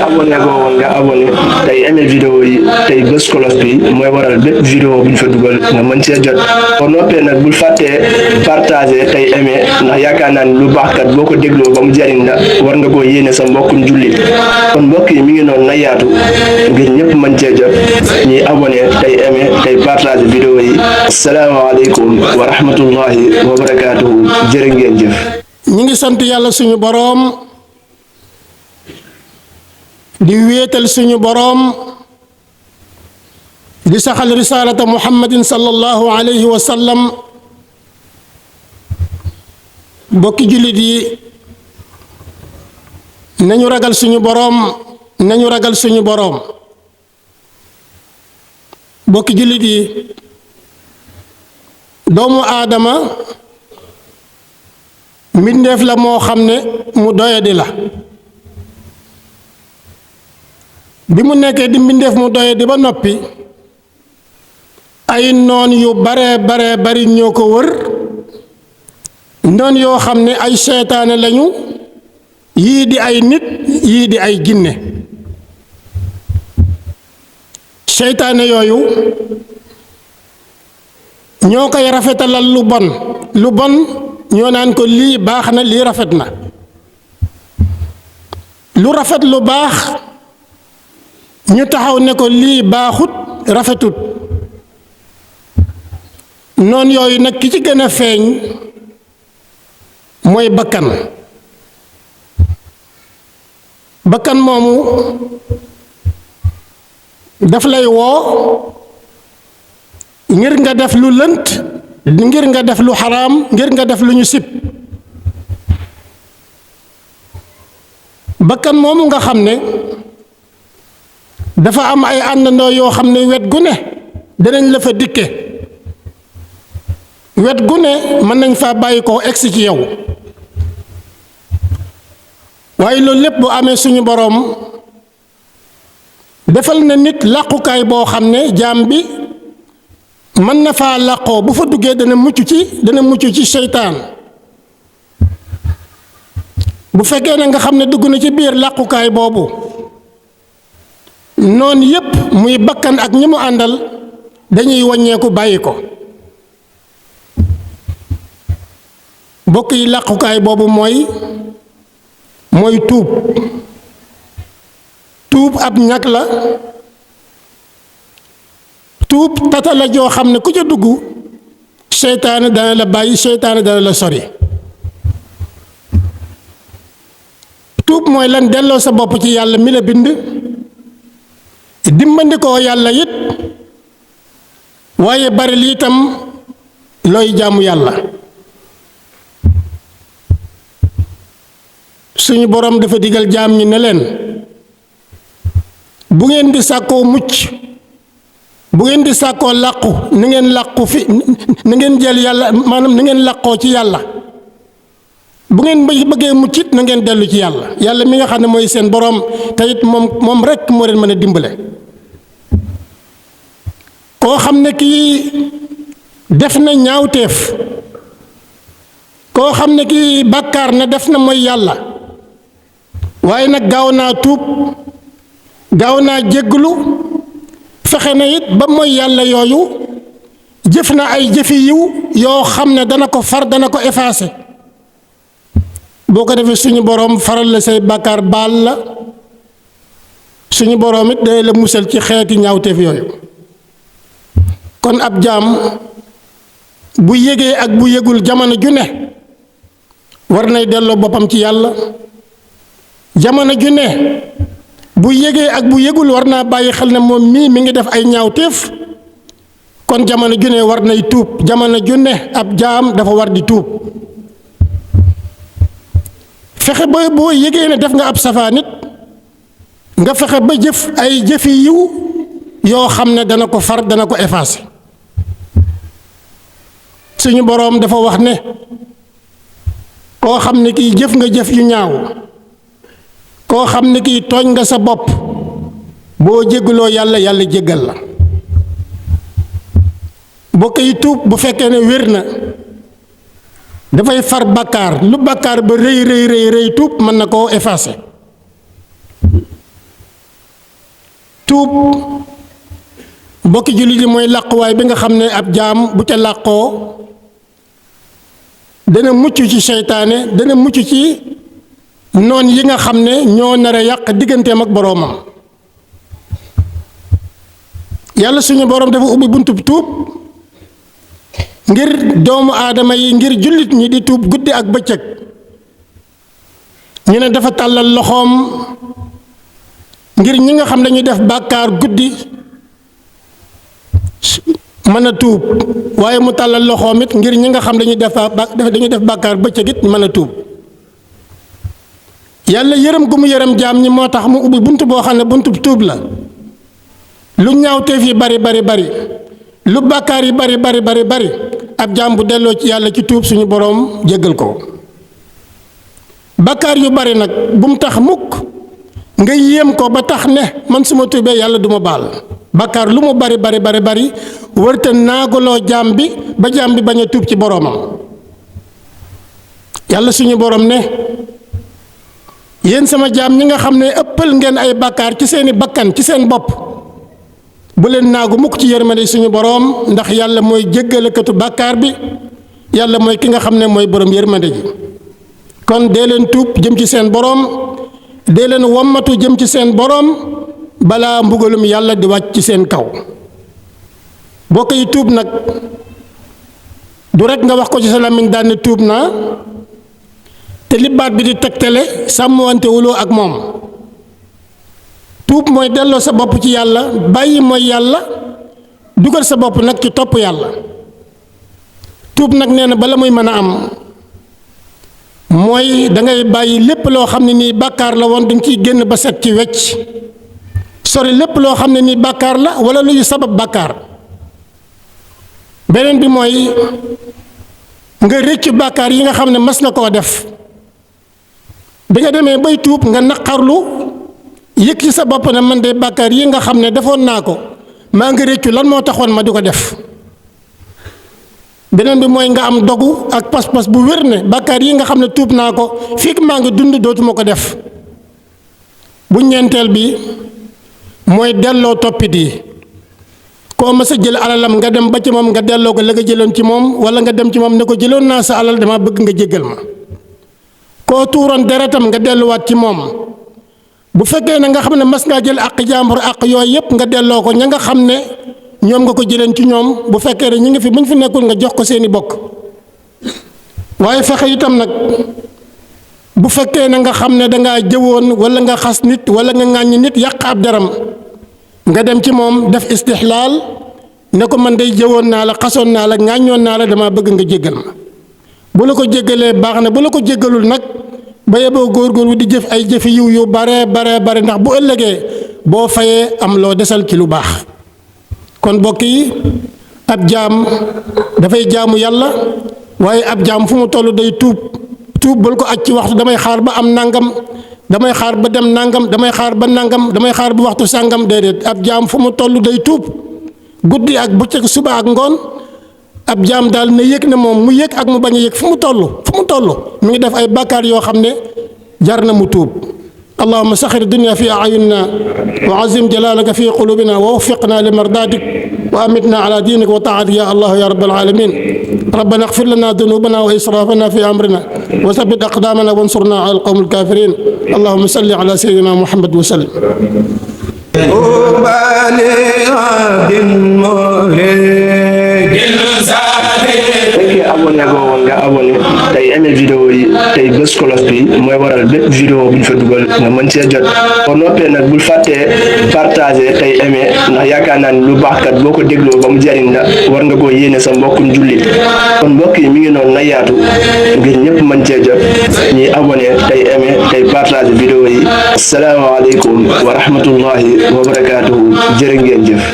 abonné ko woon nga abonné tey aimé vidéo yi tey bës cloche bi mooy waral bépp vidéo bu ñu fa dugal nga mën cee jot boo noppee nag bul fàttee partager tey aimé ndax yaakaar naa ni lu baax kat boo ko dégloo ba mu jariñ la war nga koo yéene sa mbokkum jullit kon mbokk yi mi ngi noonu na yaatu ngir ñëpp mën cee jot ñuy abonné tey aimé tey partager vidéo yi asalaamaaleykum wa rahmatullahi wa barakaatuhu jërë ngeen jëf. ñi ngi sant yàlla suñu boroom di wéetal suñu boroom di saxal risaalata muhammadin sallallahu alayhi wa sallam bokki jullit yi nañu ragal suñu boroom bokki jullit yi doomu aadama mbindeef la moo xam ne mu doyadi la bi mu nekkee di mbindeef mu doyadi ba noppi ay noon yu bare bari ñoo ko wër noon yoo xam ne ay seytaane lañu yii di ay nit yii di ay jinne seytaane yooyu ñoo koy rafetalal lu bon ñoo naan ko lii baax na lii rafet na lu rafet lu baax ñu taxaw ne ko lii baaxut rafetut noon yooyu nag ki ci gën a feeñ mooy bakkan moomu daf lay woo ngir nga def lu lënt ngir nga def lu xaraam ngir nga def lu ñu sib bakkan moomu nga xam ne dafa am ay àndandoo yoo xam ne wet gu ne danañ la fa dikke wet gu ne mën nañ faa bàyyi ko egsi ci yow waaye loolu lépp bu amee suñu boroom defal na nit làqukaay boo xam ne jaam bi mën na faa làqoo bu fa duggee dana mucc ci seytaan bu fekkee ne nga xam ne dugg na ci biir làqukaay boobu noon yépp muy bakkan ak ñi mu àndal dañuy wàññeeku bàyyi ko bokk yi làqukaay boobu mooy tuub ab ñag la tuub tata la joo xam ne ku ca dugg seytaane dana la bàyyi seytaane dana la sori tuub mooy lan delloo sa bopp ci yàlla mi la bind dimbandikoo yàlla it waaye bari li itam looy jaamu yàlla suñu boroom dafa digal jaam ñi ne leen bu ngeen di sàkkoo mucc bu ngeen di sàkkoo làqu na ngeen làqu fi na ngeen jël yàlla maanaam na ngeen làqoo ci yàlla bu ngeen bëggee muccit na ngeen dellu ci yàlla mi nga xam ne mooy seen boroom te it moom rekk moo leen mën a dimbale koo xam ne kii def na ñaawteef koo xam ne kii bàkkaar na def na mooy yàlla waaye nag gaaw naa tuub gaaw naa jégglu fexe na it ba mooy yàlla yooyu jëf na ay jëfi yiw yoo xam ne dana ko far dana ko effacer boo ko defee suñu boroom faral la say bàkkaar baal la suñu boroom it day la musal ci xeeti ñaawteef yooyu kon ab jaam bu yégee ak bu yégul jamono ju ne war nay delloo boppam ci yàlla jamono ju ne bu yégee ak bu yégul war naa bàyyi xel ne moom mii mi ngi def ay ñaawteef kon jamono ju ne war nay tuub jamono ju ne ab jaam dafa war di tuub fexe ba boo yégee ne def nga ab safaan it nga fexe ba jëf ay jëfi yiw yoo xam ne dana ko far dana ko effacer suñu boroom dafa wax ne koo xam ne kii jëf nga jëf yu ñaaw koo xam ne kii tooñ nga sa bopp boo jégguloo yàlla jéggal la bokk yi tuub bu fekkee ne wér na dafay far bàkkaar lu bàkkaar ba rëy rëy rëy rëy tuub mën na koo effacer. tuub mbokki jullit yi mooy làquwaay bi nga xam ne ab jaam bu ca làqoo dana mucc ci seytaane dana mucc ci noon yi nga xam ne ñoo nar a yàq digganteem ak boroomam. yàlla suñu boroom dafa ubbi buntub tuub ngir doomu aadama yi ngir jullit ñi di tuub guddi ak bëccëg. ñu ne dafa tàllal loxoom ngir ñi nga xam ne dañuy def bàkkaar guddi mën a tuub waaye mu tàllal loxoom it ngir ñi nga xam dañuy def bàkkaar bëccëg it mën a tuub. yàlla yërëm gu mu yërëm jaam ñi moo tax mu ubbi bunt boo xam ne buntu tuub la. lu ñaawteef yi bari bari bari lu bàkkaar yi bari bari bari bari ab jaam bu delloo ci yàlla ci tuub suñu boroom jéggal ko. bàkkaar yu bari nag bu mu tax mukk nga yéem ko ba tax ne man suma tuubee yàlla du ma baal. bàkkaar lu mu bari bari bari bari wërta naagaloo jaam bi ba jaam bi bañ a tuub ci boroomam. yàlla suñu boroom ne yéen sama jaam ñi nga xam ne ëppal ngeen ay bàkkaar ci seeni bakkan ci seen bopp bu leen naagu mukk ci yërmande suñu boroom ndax yàlla mooy jéggalekatu bàkkaar bi yàlla mooy ki nga xam ne mooy boroom yërmande ji. kon dee leen tuub jëm ci seen boroom dee leen wommatu jëm ci seen boroom balaa mbugalum yàlla di wàcc ci seen kaw. bokk yi tuub nag du rekk nga wax ko ci sa làmmiñ daan ne tuub naa te li baat bi di tegtale sàmmwante wuloo ak moom. tuub mooy delloo sa bopp ci yàlla bàyyi mooy yàlla dugal sa bopp nag ci topp yàlla. tuub nag nee na bala muy mën a am mooy dangay bàyyi lépp loo xam ne nii bàkkaar la woon danga ciy génn ba set ci wecc sori lépp loo xam ne nii bàkkaar la wala luy sabab bàkkaar. beneen bi mooy nga rëccu bàkkaar yi nga xam ne mas na koo def bi nga demee bay tuub nga naqarlu yëg ci sa bopp ne man de bàkkaar yi nga xam ne defoon naa ko maa ngi rëccu lan moo taxoon ma di ko def. beneen bi mooy nga am dogu ak pas-pas bu wér ne bàkkaar yi nga xam ne tuub naa ko fii maa ngi dund dootuma ko def. bu ñeenteel bi mooy delloo toppit yi koo ma sa jël alalam nga dem ba ci moom nga delloo ko la nga jëloon ci moom wala nga dem ci moom ne ko jëloon naa sa alal dama bëgg nga jéggal ma. koo tuuroon deretam nga delluwaat ci moom bu fekkee ne nga xam ne mas ngaa jël àq jàmbur àq yooyu yëpp nga delloo ko ña nga xam ne ñoom nga ko jëleen ci ñoom bu fekkee ne ñi ngi fi buñ fi nekkul nga jox ko seeni bokk. waaye fexe itam nag bu fekkee ne nga xam ne dangaa jëwoon wala nga xas nit wala nga ŋàññi nit yàq ab deram nga dem ci moom def istixlaal ne ko man day jëwoon naa la xasoon naa la ŋàññoon naa la dama bëgg nga jéggal ma. bu la ko jéggalee baax na bu la ko jéggalul nag ba yeboo góorgóorlu di jëf ay jëfi yiw yu bare ndax bu ëllëgee boo fayee am loo desal ci lu baax. kon bokk yi ab jaam dafay jaamu yàlla waaye ab jaam fu mu toll day tuub bul ko aj ci waxtu damay xaar ba am nangam damay xaar ba dem nangam damay xaar ba nangam damay xaar ba waxtu sàngam déedéet ab jaam fu mu toll day tuub guddi ak bëccëg suba ak ngoon. ab jaam daal na yëg ne moom mu yëg ak mu bañ a yëg fu mu toll mi ngi def ay bàkkaar yoo xam ne jar na mu tuub. allahumma saxir dunya fi ayunina wa azim jalalaka fi qulubina wa waffiqna li mardatik wa amitna ala dinik wa taatik ya allah ya rabbal alamin. rabbana ighfir lana dunubana wa israfana fi amrina wa thabbit aqdamana wansurna ala alqawmi alkafirin. allahumma salli ala sayyidina muhammad wa sallim. fekkee abonné goo woon nga abonné tey aimé vidéo yi tey bës cloche bi mooy waral bépp vidéo bu ñu fa dugal nga mën cee jot. boo noppee nag bul fàttee partagé tey aimé ndax yaakaar naa ni lu baax kat boo ko dégloo ba mu jariñ la war nga koo yéene sa mbokkum jullit. kon mbokk yi mi ngi noonu na yaatu ngir ñëpp mën cee jot ñuy abonné tey aimé tey partagé vidéo yi. asalaamaaleykum wa rahmatullahi wa barakaatuhu jërë ngeen jëf.